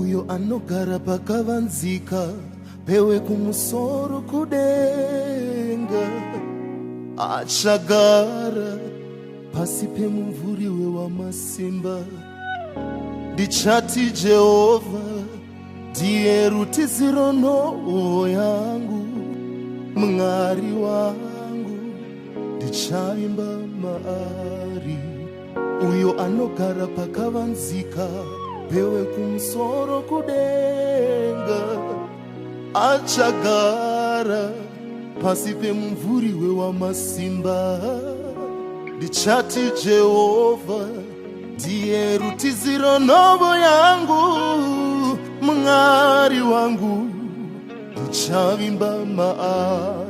Uyo anogara pakavanzika pewe kumusoro kudenga achagara pasi pemumvuri wewamasimba. Ndichati Jehovha ndiye rutiziro nhovo yangu, Mwari wangu ndichavimba maari. Uyo anogara pakavanzika pewe kumusoro kudenga achagara pasi pemumvuri wewamasimba. Ndichati Jehovha ndiye rutiziro nhovo yangu, Mwari wangu ndichavimba maari.